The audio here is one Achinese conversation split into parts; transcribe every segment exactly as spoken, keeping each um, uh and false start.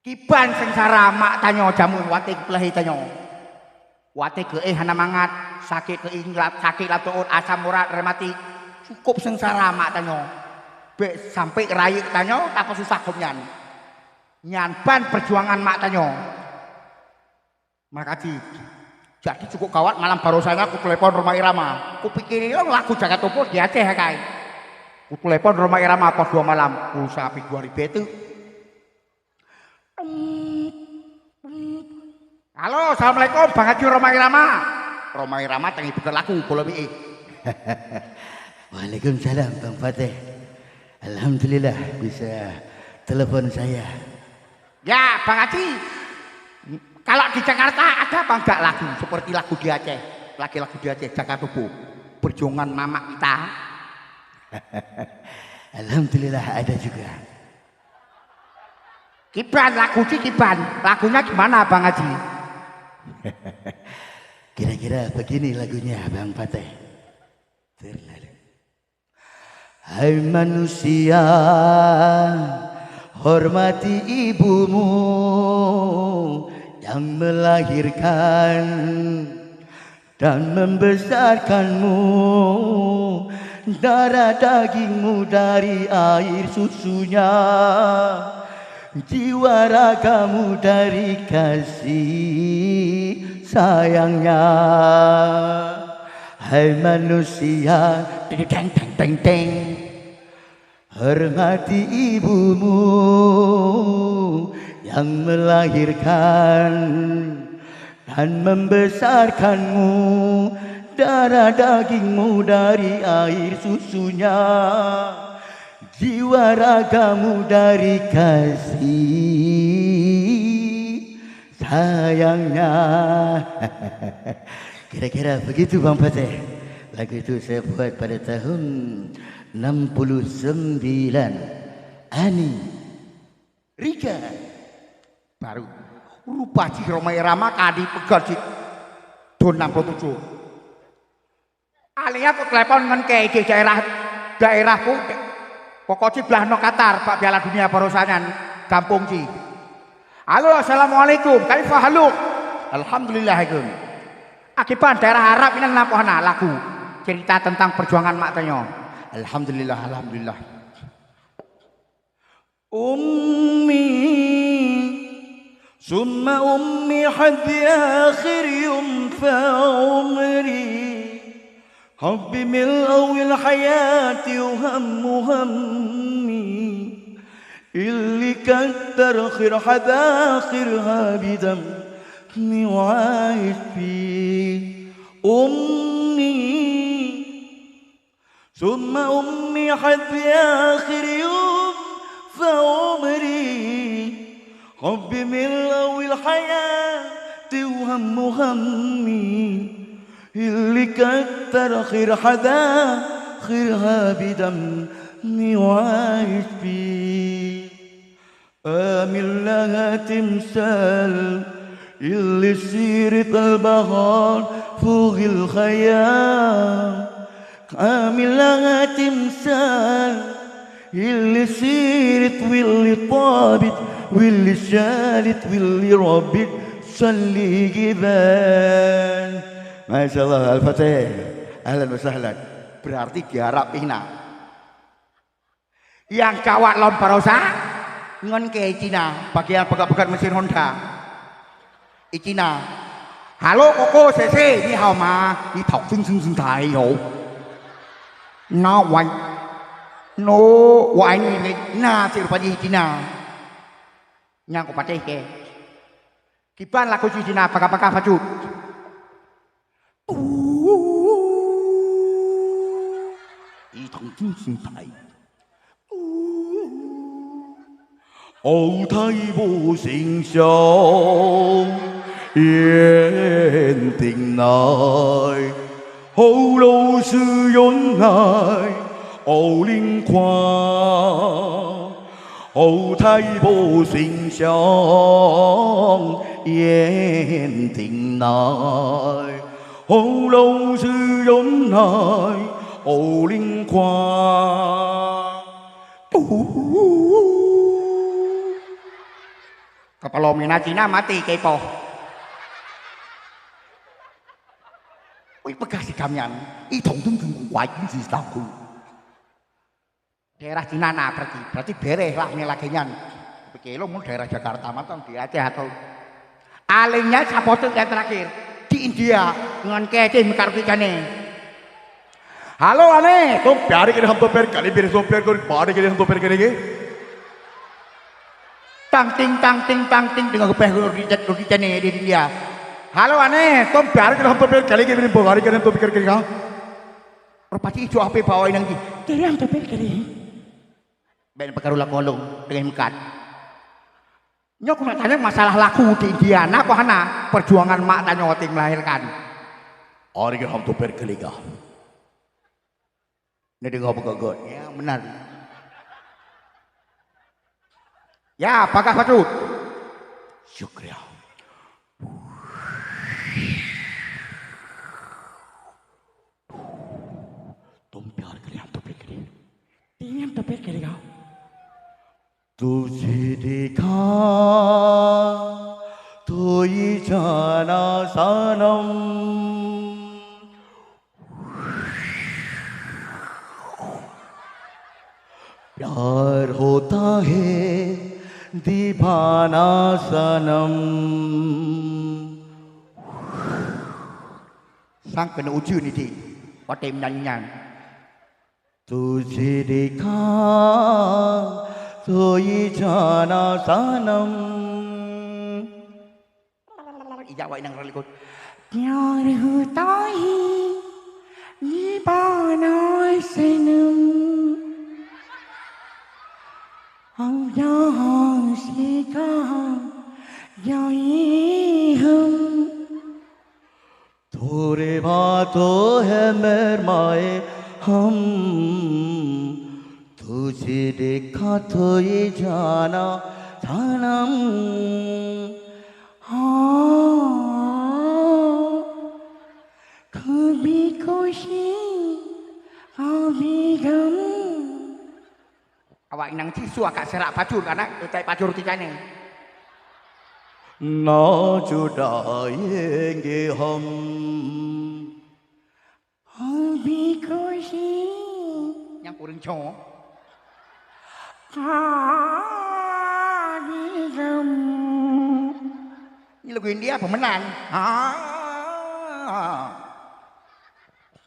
Kiban seungsara mak tanyoe jameun watée geupeulahé tanyoe. Watée keuéh hana mangat, sakét keuéh lam, sakét lam teuôt, asam urat, rematik, cukup seungsara mak tanyoe. Bék sampai rayeuk tanyoe tapeususah gobnyan. Nyan ban peujuangan mak tanyoe. Makasih. Jadi cukup gawat malam barosa nyan kutelepon Rhoma Irama. Kupikir ilong lagu jagat tumpuk di Aceh kai. Kutelepon Rhoma Irama pas dua malam, pulsa pi dua ribèe teuk. Halo, assalamualaikum, Bang Haji Rhoma Irama. Rhoma Irama tangi peugah lagu, kalau bi. Waalaikumsalam, Bang Fateh. Alhamdulillah bisa telepon saya. Ya, Bang Haji, kalau di Jakarta ada apa enggak lagu seperti lagu di Aceh? Lagi lagu di Aceh, Jakarta Tumpuk. Perjuangan mamak kita. Alhamdulillah ada juga. Kiban lagu ci kiban. Lagunya gimana, Bang Haji? Kira-kira begini lagunya, Bang Fateh. Terlalu. Hai manusia, hormati ibumu yang melahirkan dan membesarkanmu, darah dagingmu dari air susunya, jiwa ragamu dari kasih sayangnya. Hai manusia, teng, teng, teng, teng, teng. Hormati ibumu yang melahirkan dan membesarkanmu, darah dagingmu dari air susunya, jiwa ragamu dari kasih sayangnya. Kira-kira begitu, Bang Fateh. Lagu itu saya buat pada tahun enam puluh sembilan. Ani Rika. Baru. Rupa cit Rhoma Irama ka dipeugah cit tahun enam puluh tujuh. Alia kutelepon ngon kèe di daerah, daerah pu-, pokok cit blah noe Qatar bak Piala Dunia barosa nyan gampông cit. Halo, assalamualaikum. Kaifa haluk? Alhamdulillah, ikun. Akiban daerah Arab inan na po hana lagu cerita tentang perjuangan mak tanyoe. Alhamdulillah, alhamdulillah. أمي، ثم أمي حتى آخر يوم في عمري. حبي من أول حياتي وهم همي، اللي كتر خير حدا آخرها بدمي وعايش فيه. أمي، ثم أمي حتى آخر يوم في عمري، حبي من أول حياتي وهم همي، اللي كتر خير حدا خيرها بدمي وعايش فيه. أعمل لها تمثال اللي سيرة البحر فوق الخيال. أعمل لها تمثال اللي سيرت واللي طابت واللي شالت واللي ربت صلي جبال. Masya Allah, Al-Fatih. Ahlan wa sahlan. Berarti di Arab ina. Nyang gawat lom barosa ngon kèe Cina, bagian peugöt-peugöt mesin Honda. I Cina. Halo koko sese, ni hao ma, ni thok sing sing sing thai yo. Na wai. No wai ni, ni, na si rupa jih Cina. Nyang kupatéh kèe. Kiban lagu si Cina, pakai-pakai pacut. Ih, thong ting sing tai. Âu thai bo sing xiao, yan ting nai. Hâu lou sư yon nai, âu ling kua. Âu thai bo sing xiao, yan ting nai. Hâu lông sư yôn nai, ô linh khoa. Kapalo mina Cina maté keu ipoh. Ui, peugah si kamian, i thong thong thong kuat si tahu. Daerah Cina na berarti, berarti bereh lah nyang lagèe nyan. Pikir lo mun daerah Jakarta mantong di Aceh atau alingnya saboh teuk yang terakhir di India ngon keceh meukaru di Cina. Halo, aneh. Tumpah hari kena hantu per kali, beri sopir kau, pada kena hantu per kali ke? Tang ting, tang ting, tang ting, dengan gepeh roti, roti canai di India. Halo, aneh. Tumpah hari kena hantu per kali ke, beri sopir kena hantu per kali ke? Rupati icok H P bawai nang jih. Kiri hantu per kali. Ben pekaru lakoe lôn, teungoh meukat. Nyoe keuneuk tanyong masalah laku di India, na kok hana perjuangan mak tanyoe watèe melahirkan. Ari keuh hom tuper keuliga. Neudeungoe beugöt-göt. Ya, beuna. Ya, pakat patut. Syukriya. Tom piar keuliang, tom piar keuliang. Tiang tom piar keuliang. Tuji dikha, tui jana sanam. प्यार होता है दीवाना सनम। Sang keuneuk ujeuen idéh watèe meunyanyi nyan. तुझे देखा तो ये जाना सनम। Ijak awak inong rot likot. प्यार होता है दीवाना सनम। हम यहाँ से कहाँ जाए हम। थोड़े बातों है मेरे माए हम, तुझे देखा तो ये जाना सनम। हाँ, कभी खुशी, कभी गम। Awak inong cit su akak seurak pacur, kana keutai pacur tika nyoe. ना जुदाएंगे हम। अभी खुशी। Nyang kureueng co. अभी गम. Nyoe lagu India peue meunan? Ha.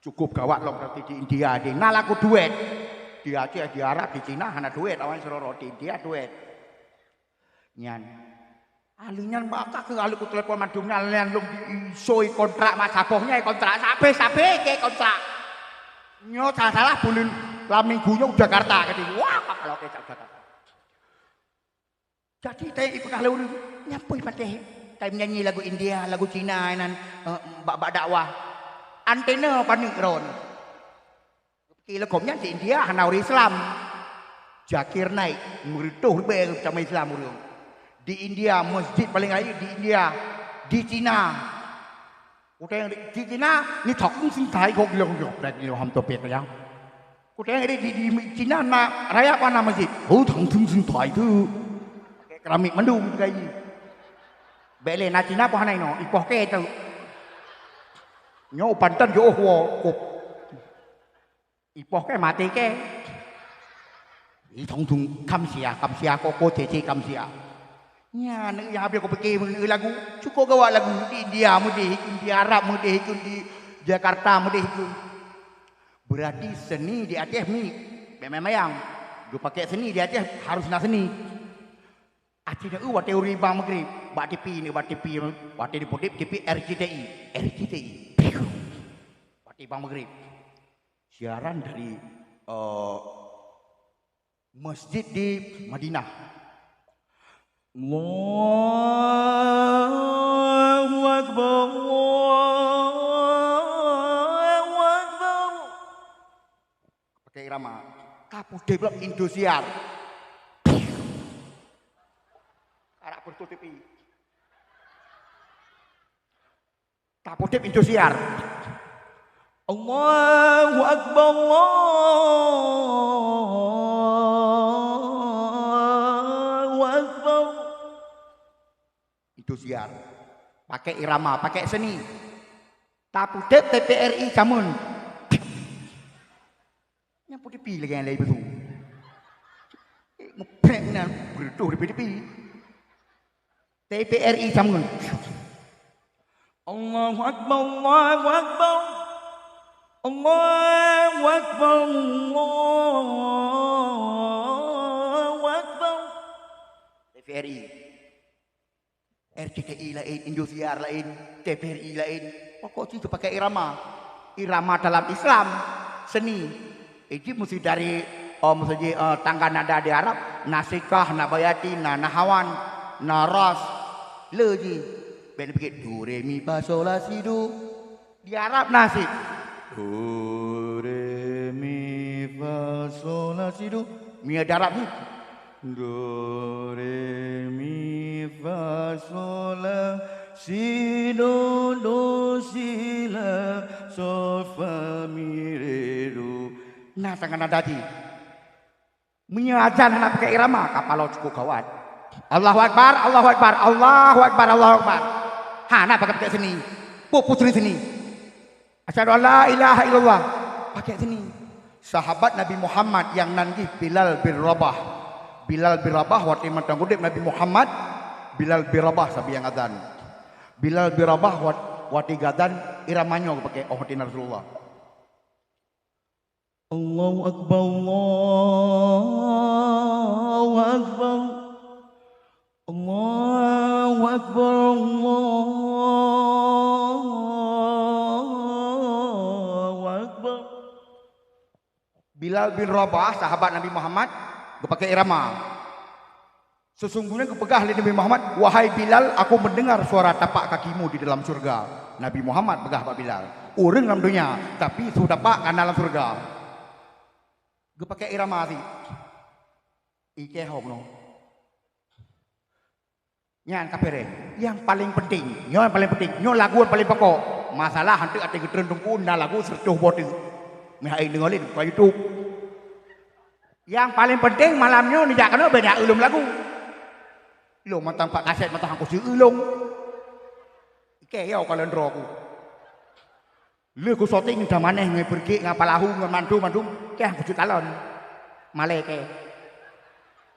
Cukup gawat lom berarti di India di. Na lagu duet. Di Aceh, di Arab, di Cina hana duet, awaknyan sidroe di India duet. Nyan. Ahli nyan maka keu ahli kutelepon mandum nyan, nyan lom diisoi kontrak mak saboh nyan, kontrak sabe-sabe ke kontrak. Nyoe salah-salah buleuen lam minggu nyoe Jakarta kati. Wah, kalau ke Jakarta. Jadi, tai ipeugah lé ureueng, nyan peue patéh tai menyanyi lagu India, lagu Cina nan, eh, bak, bak dakwah. Antena paneuk droen. Geupiké lé gobnyan di India hana ureueng Islam. Zakir Naik, meureutoh ribèe agama Islam ureueng. Di India, masjid paléng rayeuk di India, di Cina. Kuteng di Cina, ni thok sing thai kok gilong gilong, dak gilong ham topet ya. Kuteng di, di, di Cina na raya apa nama masjid? Oh, thong sing sing thai tu. Keramik mandum tu kaji. Bèk lé na Cina pun hana inoe, ipoh ke tu. Nyoe pantan jôh wo kop. Ipoh ke maté ke. Ih, thong thong kamsia, kamsia koko cece kamsia. Nya, neu ya habis aku pikir neu lagu. Cukup gawat lagu di India mudih ikun, di Arab mudih ikun, di Jakarta mudih ikun. Berarti seni di Aceh mi memang mayang. Geupakai seni di Aceh harus na seni. Aci neu watèe ureueng bang Maghrib, bak T V neu, bak T V, watèe di Putih T V R C T I, R C T I. Watèe bang Maghrib. Siaran dari, eh, masjid di Madinah. Allahu Akbar, Allahu Akbar. Pakai irama. Kapudeb lom Indosiar. Arak peureutôh T V. Kapudeb Indosiar. Allahu Akbar, Allahu Akbar. Siar. Pakai irama, pakai seni. Tapeutép T V R I Sameun. Nyang putih pi lagèe nyang laén beutôi. Ngeprék nan, beureutoh di P D P. T V R I Sameun. Allahu Akbar, Allahu Akbar. Allahu Akbar, Allahu Akbar. T V R I. R C T I laén, Indosiar laén, T V R I laén. Pokok cit pakai irama. Irama dalam Islam, seni. Ijih mesti dari, oh, mesti, eh, tangga nada di Arab, na sikah, na bayati, na nahawan, na ras. Le jih. Ben pikir, do, re, mi, fa, sol, la, si, do. Di Arab na sit. Do, re, mi, fa, sol, la, si, do. Mi di Arab ni. Do, re, mi, fa, sol, la, si, do, do, si, la, sol, fa, mi, re, do. Na tangga nada jih. Meunyoe azan hana pakai irama, kapalo cukup gawat. Allahu Akbar, Allahu Akbar, Allahu Akbar, Allahu Akbar. Hana pakai-pakai seni. Peue seni-seni. Asyhadu an la ilaha illallah. Pakai seni. Sahabat Nabi Muhammad nyang nan jih Bilal bin Rabah. Bilal bin Rabah watèe mantong udép Nabi Muhammad, Bilal bin Rabah sabe nyang azan. Bilal bin Rabah wat-, watèe geuazan irama nyoe geupakai, oh, watèe na Rasulullah. Allahu Akbar, Allahu Akbar. Allahu Akbar, Allahu Akbar. Bilal bin Rabah, sahabat Nabi Muhammad, geupakai irama. Sesungguhnya geupeugah lé Nabi Muhammad, "Wahai Bilal, aku mendengar suara tapak kakimu di dalam surga." Nabi Muhammad peugah bak Bilal, "Ureueng lam donya, tapi su tapak ka na lam surga." Geupakai irama sit. Ikei hom no. Nyan ka pireng. Nyang paleng penting, nyoe nyang paleng penting, nyoe lagu nyang paleng pokok. Masalah hanteuk até geutreun teungku na lagu sireutoh boh teuk. Meuhai deungoe lé buka YouTube. Nyang paleng penting malam nyoe neujak keunoe bèk neujak eu lôn lagu. Lôn mantong pat kasét mantong hana kuseue lôn. Ikei yo kalon droe ku. Lheueh kusoting tamanéh ngon peureukék ngon palahu ngon mandum-mandum, keh kucit kalon. Malèe keh.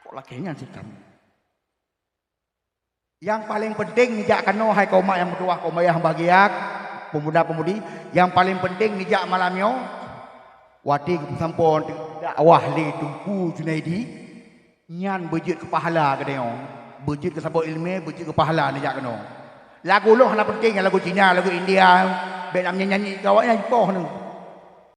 Kok lagèe nyan sikam? Nyang paleng penting neujak keunoe hai kaum mak nyang meutuwah, kaum ayah nyang bahgia, pemuda-pemudi, nyang paleng penting neujak malam nyoe, watèe geupeusampoe dakwah lé Teungku Junaidi, nyan beujeuet keu pahala geutanyoe. Beujeuet keu saboh ileumèe, beujeuet keu pahala neujak keunoe. Lagu lôn hana penting, lagu Cina, lagu India, bèk na nyan nyanyi keu awaknyan jipoh nyoe.